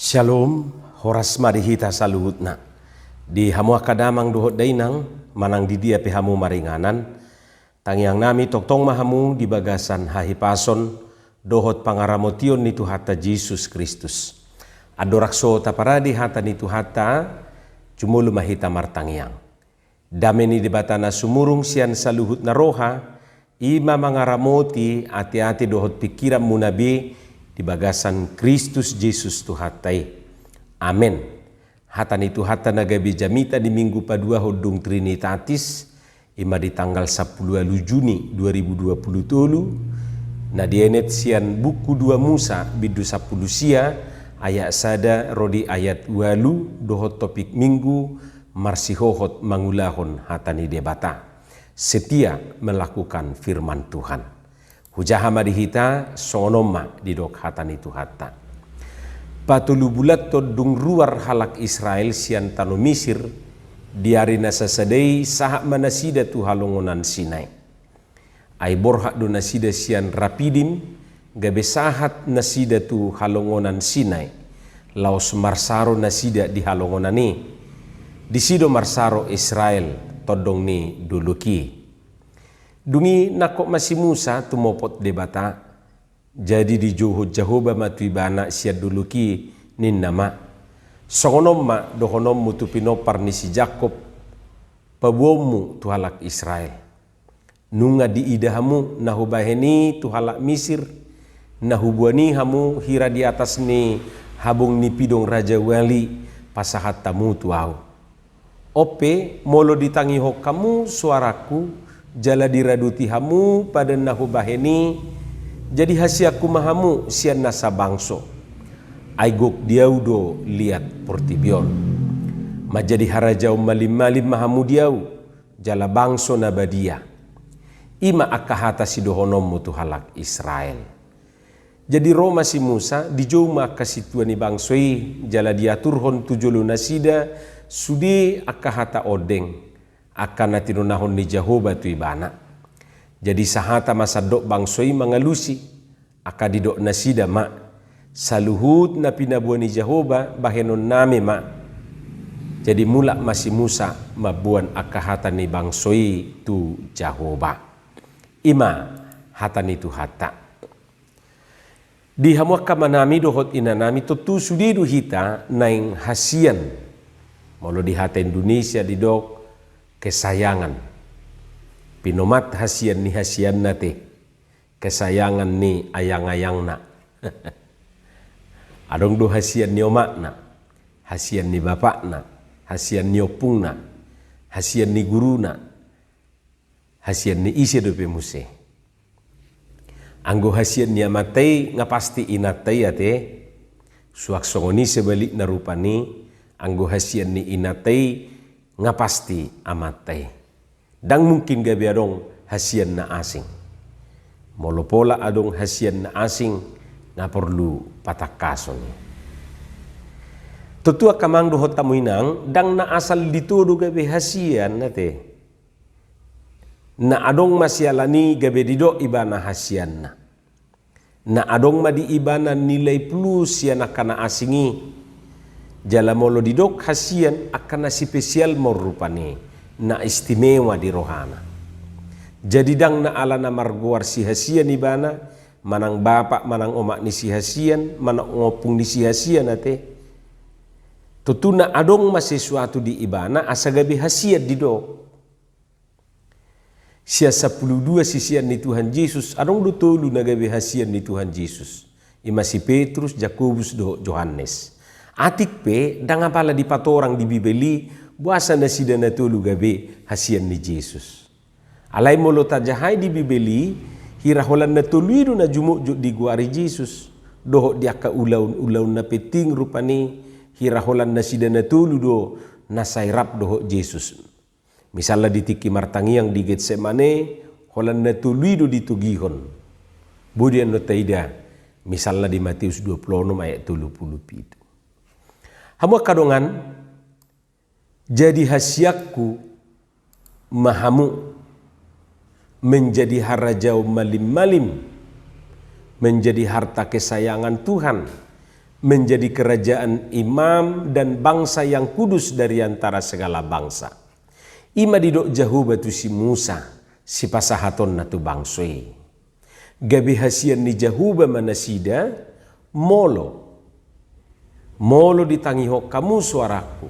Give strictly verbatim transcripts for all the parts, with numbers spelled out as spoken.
Syalom, horas ma di hita saluhutna. Di hamu angka damang dohot dainang, manang di dia pe hamu maringanan, tangiang nami tongtong ma hamu di bagasan hahipason dohot pangaramotion ni Tuhanta Jesus Kristus. Andorang so taparade hata ni Tuhanta, jumolo ma hita martangiang. Dame ni Debata na sumurung sian saluhut na roha, i ma mangaramoti ateate dohot pingkiranmuna be di bagasan Kristus Jesus Tuhanta i. Amen. Hata ni Tuhanta na gabe jamita di Minggu paduahon dung Trinitatis, i ma di tanggal sampulu ualu Juni dua ribu dua pulu tolu, na dienet sian buku dua Musa bindu sampulu sia, ayat sada ro di ayat ualu, dohot topik Minggu, marsihohot mangulahon hata ni Debata. Setia melakukan firman Tuhan. Hujaha ma di hita, songon on ma didok hata ni Tuhanta. Patolu bulan tondung ruar halak Israel sian tano Misir, di ari na sasada i sahat ma nasida tu halongonan Sinai. Ai borhat do nasida sian Rapidim, gabe sahat nasida tu halongonan Sinai, laos marsaro nasida di halongonan i. Disi do marsaro Israel, tondong ni dolok i. Dung i nangkok ma si Musa tumopot Debata, jadi dijouhon Jahowa ma tu ibana sian dolok i, ninna ma: Songon on ma dohononmu tu pinompar ni si Jakob, paboaonmu tu halak Israel. Nunga diida hamu na hubahen i tu halak Misir, na huboan i hamu hira di atas ni habong ni pidong rajawali pasahat hamu tu ahu. On pe, molo ditangihon hamu soarangku, jala diradoti hamu padan na hubahen i, jadi hasianku ma hamu sian nasa bangso. Ai gok di ahu do liat portibi on. Manjadi harajaon malim-malim ma hamu di ahu, jala bangso na badia. I ma angka hata sidohononmu tu halak Israel. Jadi ro ma si Musa, dijou ma angka sintua ni bangso i, jala diaturhon tu jolo nasida sude angka hata ondeng, angka na tinonahon ni Jahowa tu ibana. Jadi sahata ma sandok bangso i mangalusi, angka didok nasida ma: Saluhut na pinaboa ni Jahowa bahenonnami ma. Jadi mulak ma si Musa mamboan angka hata ni bangso i tu Jahowa. I ma hata ni Tuhanta. Di hamu angka amanami dohot inanami, tontu sude do hita naeng hasian. Molo di hata Indonesia didok kesayangan. Pinomat hasian ni hasianna te, kesayangan ni ayang-ayangna. Adong do hasian ni omakna, hasian ni bapakna, hasian ni ompungna, hasian ni guruna, hasian ni ise dope muse. Anggo hasian ni amanta i nga pasti inanta i ate. Suang songon i sebalikna rupani, anggo hasian ni inanta i nga pasti amanta i. Ndang mungkin gabe adong hasian na asing. Molo pola adong hasian na asing, nga porlu patangkason i. Tontu angka amang dohot hamu inang, ndang na asal ditodo gabe hasian ate. Na adong ma siala ni gabe didok ibana hasianna. Na adong ma di ibana nilai plus sian angka na asing i. Jala molo didok hasian, angka na sipesial ma on rupani, na istimewa di rohana. Jadi ndang na ala na margoar si hasian ibana, manang bapak manang omak ni si hasian, manang ompung ni si hasian ate. Tontu na adong ma sesuatu di ibana asa gabe hasian didok. Sian sampulu dua sisean ni Tuhan Jesus, adong do tolu na gabe hasian ni Tuhan Jesus. I ma si Petrus, Jakobus dohot Johannes. Atik pe, ndang apala dipatorang di Bibel i, boasa nasida na tolu gabe hasian ni Jesus. Alai molo tajahai di Bibel i, hira holan na tolu i do na jumotjot digoari Jesus. Dohot di angka ulaon-ulaon na penting rupani, hira holan nasida na tolu do na sai rap dohot Jesus. Misalna di tingki martangiang di Getsemane, holan na tolu i do ditogihon. Boi do i annon taida, misalna di Mateus dua pulu onom ayat tolu pulu pitu. Hamu angka dongan, jadi hasianku ma hamu menjadi harajaon malim-malim, menjadi harta kesayangan Tuhan, menjadi kerajaan imam dan bangsa yang kudus dari antara segala bangsa. I ma didok Jahowa tu si Musa, sipasahatonna tu bangso i. Gabe hasian ni Jahowa ma nasida, molo, molo ditangihon hamu soarangku,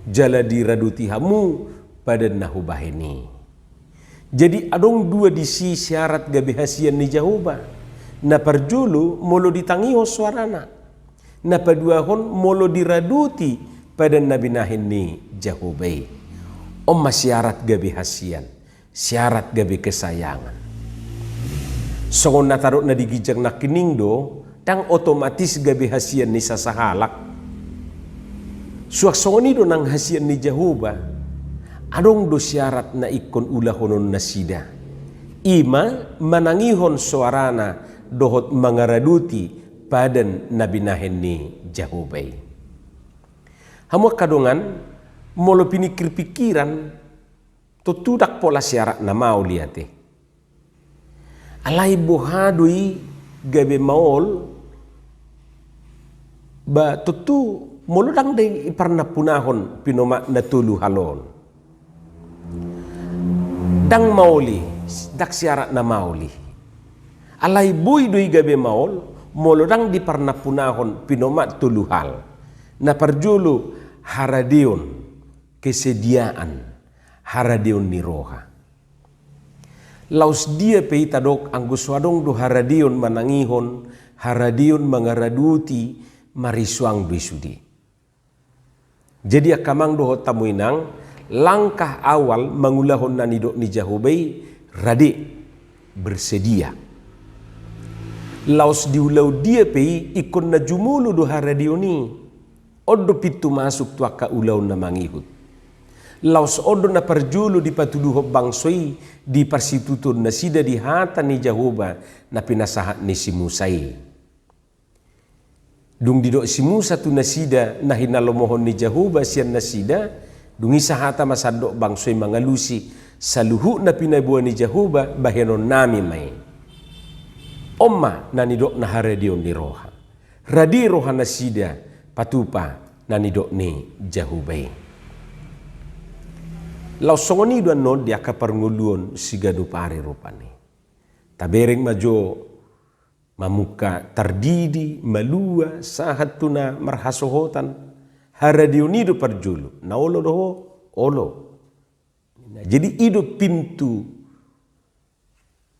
jala diradoti hamu padan na hubahen i. Jadi adong dua disi syarat gabe hasian ni Jahowa. Na parjolo, molo ditangihon soarana. Na paduahon, molo diradoti padan na binahen ni Jahowa i. On ma syarat gabe hasian, syarat gabe kesayangan. Songon na tadok na di ginjang nangkining do, ndang otomatis gabe hasian ni sasahalak. Suang songon i do nang hasian ni Jahowa. Adong do syarat na ingkon ulahonon nasida. I ma manangihon soarana dohot mangaradoti padan na binahen ni Jahowa i. Hamu angka dongan, molo piningkir-pingkiran, tontu ndang pola syarat na maol i ate. Alai boha do i gabe maol, ba tontu molo ndang diparnampunahon pinomat na tolu hal on. Ndang maol i, ndang syarat na maol i. Alai boi do i gabe maol, molo ndang diparnampunahon pinomat tolu hal. Na parjolo, haradeon, kesediaan, haradeon ni roha. Laos dia pe i tadok anggo so adong do haradeon manangihon, haradeon mangaradoti, marisuang do i sude. Jadi angka amang dohot hamu inang, langkah awal mangulahon na nidok ni Jahowa i, rade, bersedia. Laos di ulaon dia pe i ingkon na jumolo do haradeon i. On do pintu masuk tu angka ulaon na mangihut. Laos on do na parjolo dipatuduhon bangso i di parsitutuon nasida di hata ni Jahowa na pinasahat ni si Musa i. Dung didok si Musa tu nasida na hinalomohon ni Jahowa sian nasida, dung i sahata ma sandok bangso i mangalusi, saluhut na pinaboa ni Jahowa bahenonnami ma i. On ma na nidok na haradeon ni roha. Rade roha nasida patupa na nidok ni Jahowa i. Laos songon i do annon di angka parngoluon siganup ari rupani. Tabereng ma jo mamungka tardidi, malua, sahat tu na marhasohotan. Haradeon i do parjolo, na olo do ho, olo. Nah, jadi i do pintu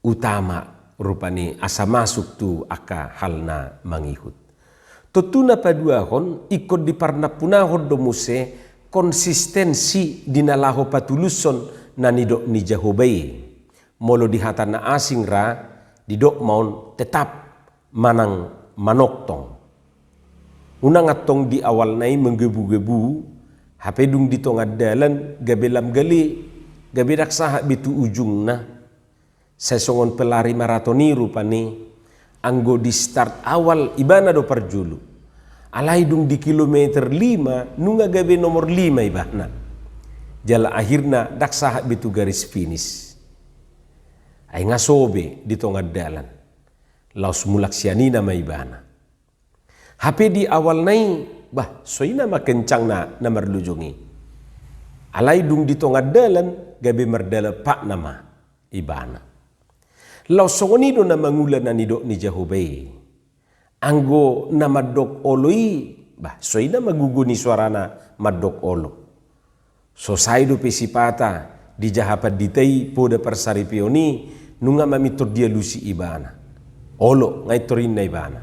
utama rupani asa masuk tu angka hal na mangihut. Tontu na paduahon, ingkon diparnampunahon do muse konsistensi di na laho patulushon na nidok ni Jahowa i. Molo di hata na asing ra, didok ma on tetap manang manongtong. Unang antong di awalna i manggebu-gebu, hape dung di tonga dalan gabe lam gale, gabe ndang sahat be tu ujungna. Sai songon pelari maraton i rupani, anggo di start awal ibana do parjolo. Alai dung di kilometer lima, nunga gabe nomor lima ibana. Jala akhirna ndang sahat be tu garis finish. Ai nga so be di tonga dalan. Laos mulak sian i nama ibana. Hape di awalna i, bah, so i nama kencangna na marlojong i. Alai dung di tonga dalan, gabe mardalapak nama ibana. Laos songon i do na mangula na nidok ni Jahowa i. Anggo na mandok olo i, bah, so i nama gogo ni soarana mandok olo. So sae dope sipata di jaha pandita i poda parsaripeon i, nunga mamintor dialusi ibana. Olo, nga intor inna ibana.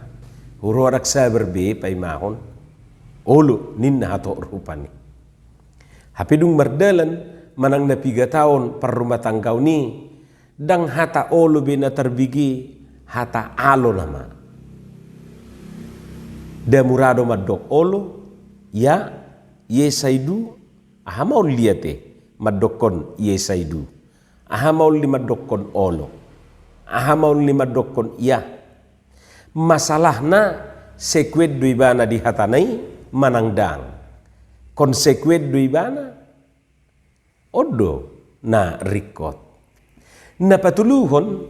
Huroha ndang sabar be paimahon. Olo, ninna hatop rupani. Hape dung mardalan, manang na piga taon parrumatanggaon i, ndang hata olo be na tarbege, hata alo nama. Ndang mura do mandok olo, ya, ye saidu, aha maol i ate mandokkon ye saidu? Aha maol i mandokkon olo? Aha maol i mandokkon ya? Masalahna sekuen do ibana di hatana i manang ndang? Konsekuen do ibana? On do na ringkot. Na patoluhon,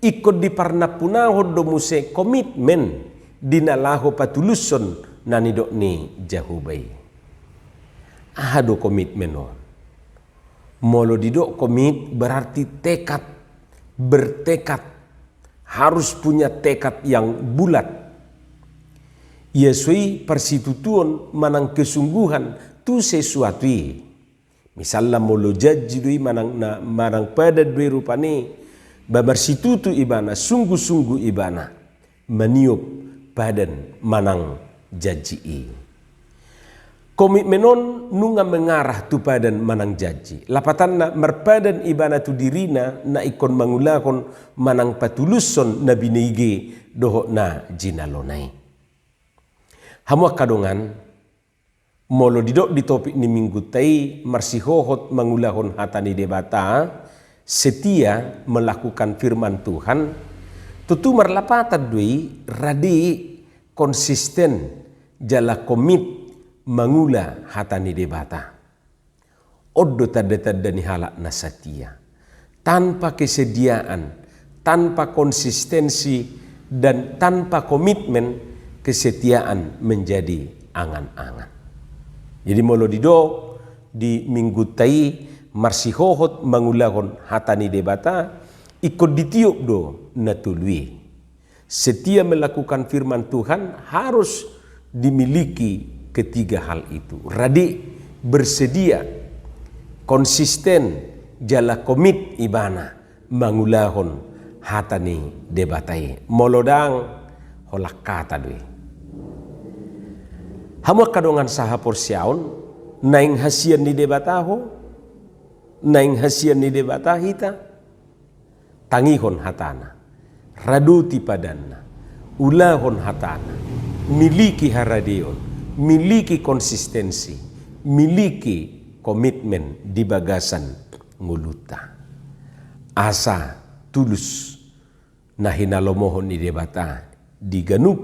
ingkon diparnampunahon do muse komitmen di na laho patulushon na nidok ni Jahowa i. Aha do komitmen on? Molo didok komit berarti tekad, bertekad, harus punya tekad yang bulat. Ia so i parsitutuon manang kesungguhan tu sesuatu i. Misalna molo janji do i manang na, manang padan do i rupani, ba marsitutu ibana, sungguh-sungguh ibana maniop padan manang janji i. Komitmen on nunga mengarah tu padan manang janji. Lapatanna marpadan ibana tu dirina na ingkon mangulahon manang patulushon na binege dohot na jinalona i. Hamu angka dongan, molo didok di topik ni minggunta i marsihohot mangulahon hata ni Debata, setia melakukan firman Tuhan, tontu marlapatan do i rade, konsisten jala komit mangula hata ni Debata. On do tanda-tanda ni halak na setia. Tanpa kesediaan, tanpa konsistensi, dan tanpa komitmen, kesetiaan menjadi angan-angan. Jadi molo didok di minggunta i marsihohot mangulahon hata ni Debata, ingkon ditiop do na tolu i. Setia melakukan firman Tuhan harus dimiliki ketiga hal itu. Rade, bersedia, konsisten, jala komit ibana mangulahon hata ni Debata i. Molo ndang, holan hata do i. Hamu angka dongan sahaporseaon, naeng hasian ni Debata ho, naeng hasian ni Debata hita. Tangihon hatana, radoti padanna, ulahon hatana, miliki haradeon, miliki konsistensi, miliki komitmen di bagasan ngolunta. Asa tulus na hinalomohon ni Debata di ganup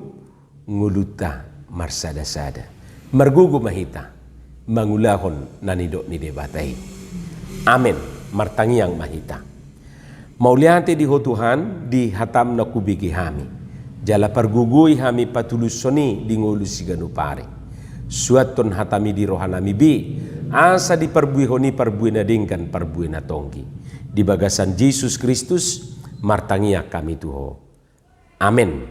ngolunta marsada-sada. Margogo ma hita mangulahon na nidok ni Debata i. Amen. Martangiang ma hita. Mauliate di Ho Tuhan, di hatam na hubege hami. Jala pargogoi hami patulushon i di ngolu siganup ari. Suanhon hatami di rohanami be, asa diparbuehon i parbue na denggan, parbue na tonggi. Di bagasan Jesus Kristus, martangiang hami tu Ho. Amen.